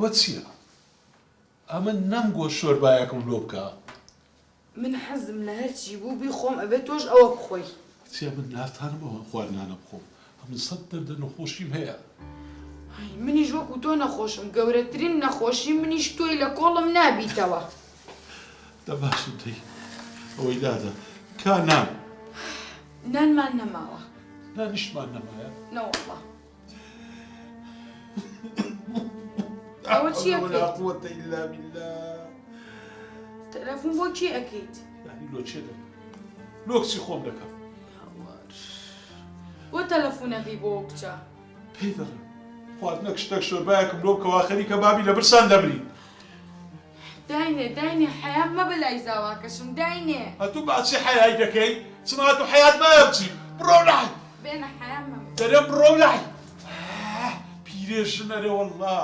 ئەوە چییە؟ ئەمن نەمگۆ شۆربایەکم لۆ بکە. من حەزم لە هەرچی بوو بیخۆم ئەبێ تۆش ئەوە بخۆی. کچێ من ناتانم ئەوە خواردنانە بخۆم ئەمن سەت دەردە نەخۆشیم هەیە. ئای منیش وەکو تۆ نەخۆشم گەورەترین نەخۆشی منیش تۆی لە کۆڵم نابیتەوە. دە باشە دەی ئەوەی لادە کا نان. نانمان نەماوە. نانیشمان نەمایە؟ نەوەڵا. ئەوە چی ئەکەیت؟ ولا قوة إلا بالله. تەلەفون بۆ کێ ئەکەیت؟ یانی لۆ کێ دەکەم؟ لۆ کچی خۆم دەکەم. هاوار. بۆ تەلەفونەکەی بۆ ئەو کچە؟ پێی دەڵێم خواردنەک شتەک شۆربایەکم لۆ بکە وا خەریکە بابی لە برسان دەمری. داینێ داینێ حەیا مەبە لای زاواکەشم داینێ. ئەتوو باسی حەیای دەکەی؟ چما ئەتوو حەیات مایە بچی؟ بڕۆ لای. بێنە حەیا مەبە. دەرێم بڕۆ لای. ئاه پیرێژن ئەرێ وەڵڵا.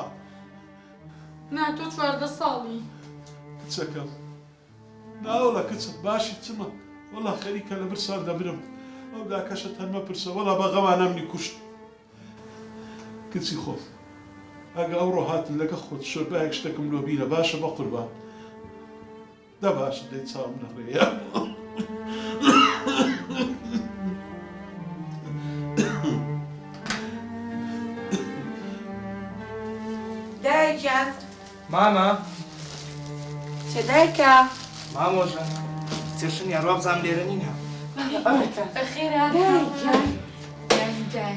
نا تۆ 14 ساڵی. کچەکەم. ناوەڵا کچم باشی چمە وەڵا خەریکە لە برسان دەمرم ئەو داکەشت هەر مەپرسە وەڵا بە غەمانە منی کوشت. کچی خۆم ئەگە ئەوڕۆ هاتن لەگە خۆت شۆربایەک شتەکم لۆ بینە باشە بەقوربان دە باشە دەی چاوم نەڕێیە. دایە گیان. مامە. چە دایکە؟ مامۆژن. کچێ شنیار وابزانم لێرە نینە. بەخێر هاتنەوە. دایە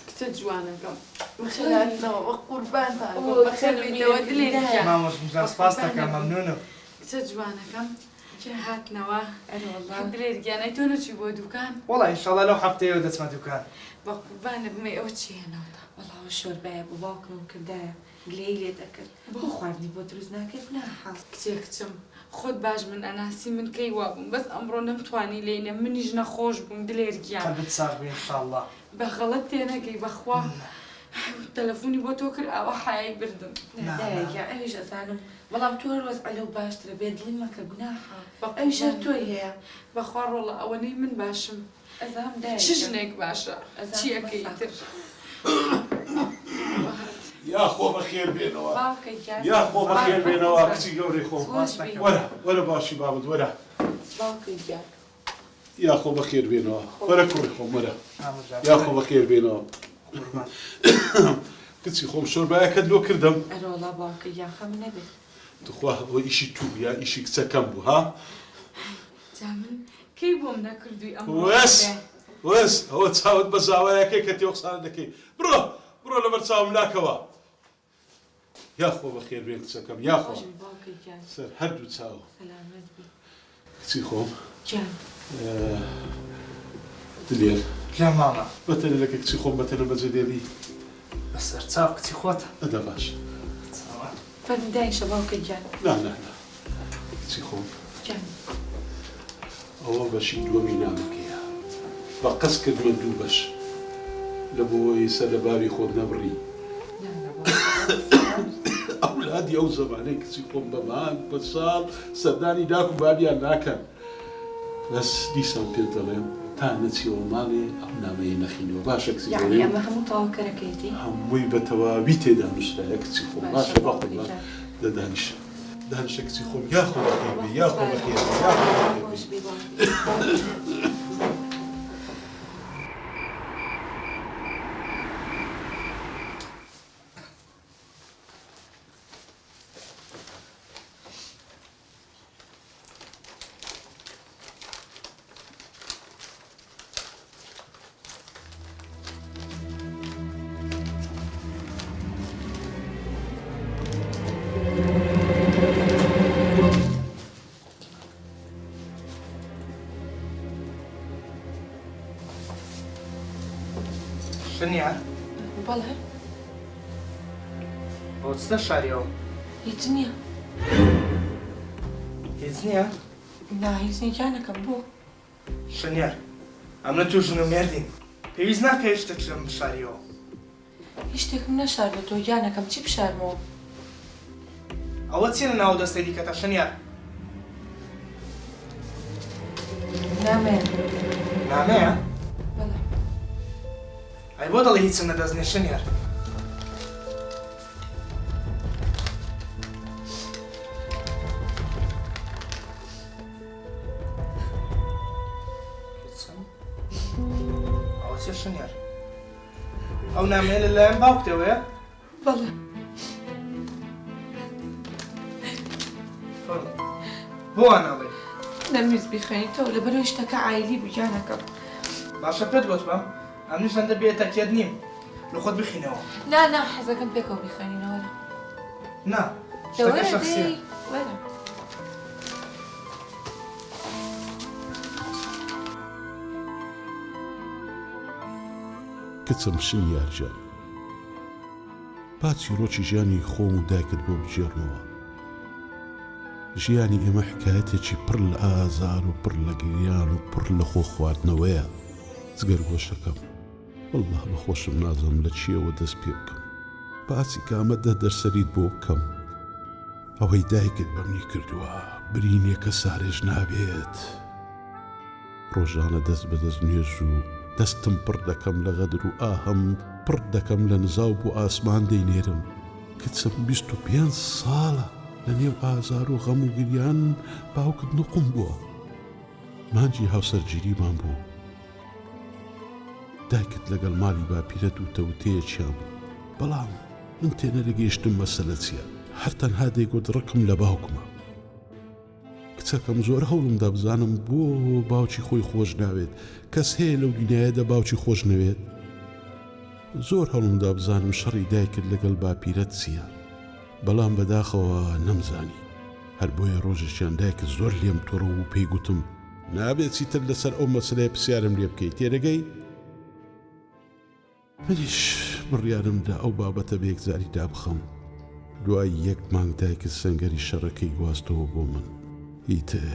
کچە جوانەکەم بەخێر هاتنەوە بە قوربانتان بم بەخێر بێیتەوە دلێر گیان. مامۆژن جان سپاست دەکەم مەمنونم. کچە جوانەکەم هاتنەوە. دلێر گیان ئەی تۆ نەچووی بۆ دوکان؟ وەڵا ئینشاڵا لەو هەفتەیەوە دەچمە دوکان. بە قوربانت بم ئەی ئەوە چی هێناوتە؟ وەڵا ئەوە شۆربایە بۆ باوکمم کردایە. گلەیی لێت ئەکرد بۆ خواردنی بۆ دروست ناکەی گوناحە. کچێ کچم خۆت باش من ئەناسی من کەی وابووم بەس ئەمڕۆ نەمتوانی لێی نەم منیش نەخۆش بووم دلێر گیان. قەلبت ساغ بێ ان شاءاللە. بە غەڵەت تێنەگەی بەخوا تەلەفونی بۆ تۆ کرد ئاوا حەیای بردم. نا دایە گیان ئەویش ئەزانم بەڵام تۆ هەر وەزعە لەو باشترە بێ دڵی مەکە گوناحە ئەویش هەر تۆی هەیە. بەخوا ڕۆڵە ئەوەنەی من باشم ئەزانم دایە چ ژنێک باشە ئەزانم چی ئەکەی بەسە. ئیتر. یاخوا بەخێر بێنەوە باوکە گیان یاخوا بەخێر بێنەوە کچی گەورەی خۆم خۆش بی وەرە وەرە باشی بابت وەرە باوکە گیان. یاخوا بەخێر بێنەوە وەرە کوڕی خۆم وەرە یاخوا بەخێر بێنەوە کچی خۆم شۆربایەکەت لۆ کردم. ئەرەوەڵا باوکە گیان خەم نەبێ. توخوا ئەوە ئیشی تو بوو یا ئیشی کچەکەم بوو ها؟ جا من کەی بۆم نەکردووی ئەمڕۆ وەس بێ. وەس ئەوە چاوت بە زاوایەکەی کە تێ قسانە دەکەی بڕۆ بڕۆ لەبەر چاوم لاکەوە یاخوا بەخێر بێن کچەکەم یاخوا خۆش بی باوکە گیان. سەر هەردوو چاو. سەلامەت بی. کچی خۆم. گیان. دلێر. گیان مامە. بەتەنێ لەگە کچی خۆم بەتەنێ بەجێ دێلی. بەسەر چاو کچی خۆتە. ئەدە باشە. چاوان. فەرموو دایشە باوکە گیان. نا نا نا کچی خۆم. گیان. ئەوە بەشی دووەمی نامەکەیە. بە قەست کردمە دوو بەش. لە بۆی سەر لە بابی خۆت نەبڕی. نا نا باوکە گیان سەلامەت بی. ئەولادی ئەو زەمانەی کچی خۆم بە مانگ بە ساڵ سەردانی داک و بابیان ناکەن. بەس دیسان پێت دەڵێم تا نەچیەوە ماڵێ ئەو نامەیە نەخینەوە باشە کچی یەعنی گەورەی؟ ئەمە هەموو تەواوکەرەکەیەتی؟ هەمووی بە تەواوی تێدا نووسرایە کچی خۆم باشە باشە باوکە بەقوربان گیان. دە دانیشە دانیشە کچی خۆم یاخۆ بەخێر بێی یاخۆ بەخێر بێی یاخۆ بەخێر خۆش بێی. بی باوکە گیان. شنیار؟ بەڵێ. بۆ چ دەشاریەوە؟ هیچ نییە. هیچ نییە؟ نا هیچ نییە گیانەکەم بۆ؟ شنیار ئەمنە تۆ ژن و مێردین پێویست ناکا هیچ شتێک لەمن بشاریەوە. هیچ شتێکم نەشاردۆتەوە گیانەکەم چی بشارمەوە؟ ئەوە چیە لە ناو دەستەی دیکەتە شنیار؟ نامەیە. نامەیە؟ بەڵێ. ئەی بۆ دەڵێی هیچم لە دەست نییە شنیار؟ چیە شنیار؟ ئەو نامەیە لە لایەن باوکتەوەیە؟ بەڵێ. فەرموو. بۆ وا ناڵێی؟ نەمویست بیخوێنیتەوە لەبەرئەوەی شتەکە عایلی بوو گیانەکەم. باشە پێت گۆتمە ئەمنیش هەندە بێ تەکیەت نیم لە خۆت بخینەوە. نا نا حەزەکەم پێکەوە بیخوێنینەوە وەرە. نا دە شتەکە وەرە شەخسیە. دەی وەرە. کچم شنیار گیان با چیڕۆکی ژیانی خۆم و دایکت بۆ بگێڕمەوە. ژیانی ئێمە حکایەتێکی پڕ لە ئازار و پڕ لە گریان و پڕ لە خۆ خواردنەوەیە جگەرگۆشەکەم. وەڵڵا بە خۆشم نازانم لە چییەوە دەست پێ بکەم. باسی کامە دەردەسەریت بۆ بکەم. ئەوەی دایکت بە منی کردووە برینێکە سارێژ نابێت. ڕۆژانە دەست بە دەست نوێژ و دەستم پڕ دەکەم لە غەدر و ئاهم پڕ دەکەم لە نزا و بۆ ئاسمان دەینێرم. کچم 25 ساڵە لە نێو ئازار و غەم و گریان باوکت نوقم بووە. مانگی هاوسەرگیریمان بوو. دایکت لەگەڵ ماڵی باپیرەت وتە وتەیەکیان بوو. بەڵام من تێنەدەگەیشتم مەسەلە چییە. هەر تەنها دەیگوت ڕقم لە باوکمە. کچەکەم زۆر هەوڵم دا بزانم بۆ باوکی خۆی خۆش ناوێت کەس هەیە لەو دنیایەدا باوکی خۆش نەوێت زۆر هەوڵم دا بزانم شەڕی دایکت لەگەڵ باپیرەت چییە بەڵام بەداخەوە نەمزانی هەر بۆیە ڕۆژێکیان دایکت زۆر لێم توڕە و پێی گوتم نابێت چیتر لەسەر ئەو مەسلەیە پرسیارم لێ بکەیت تێدەگەی؟ منیش بڕیارم دا ئەو بابەتە بە یەکجاری دابخەم. دوای یەک مانگ دایکت سەنگەری شەڕەکەی گواستەوە بۆ من. ئیتر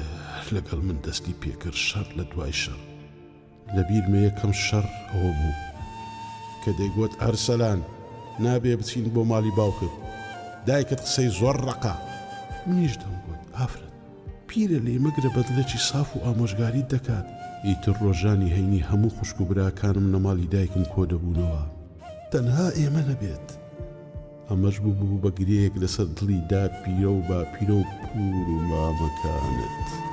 لەگەڵ من دەستی پێکرد شەڕ لە دوای شەڕ. لە بیرمە یەکەم شەڕ ئەوە بوو. کە دەیگوت ئەرسەلان نابێ بچین بۆ ماڵی باوکت. دایکت قسەی زۆر ڕەقە. منیش دەمگوت ئافرەت. پیرە لێی مەگرە بە دڵێکی ساف و ئامۆژگاریت دەکات. ئیتر ڕۆژانی هەینی هەموو خوشک و براکانم لە ماڵی دایکم کۆ دەبوونەوە. تەنها ئێمە نەبێت. ئەمەش ببوو بە گرێیەک لەسەر دڵی داپیرە و باپیرە و پوور و مامەکانت.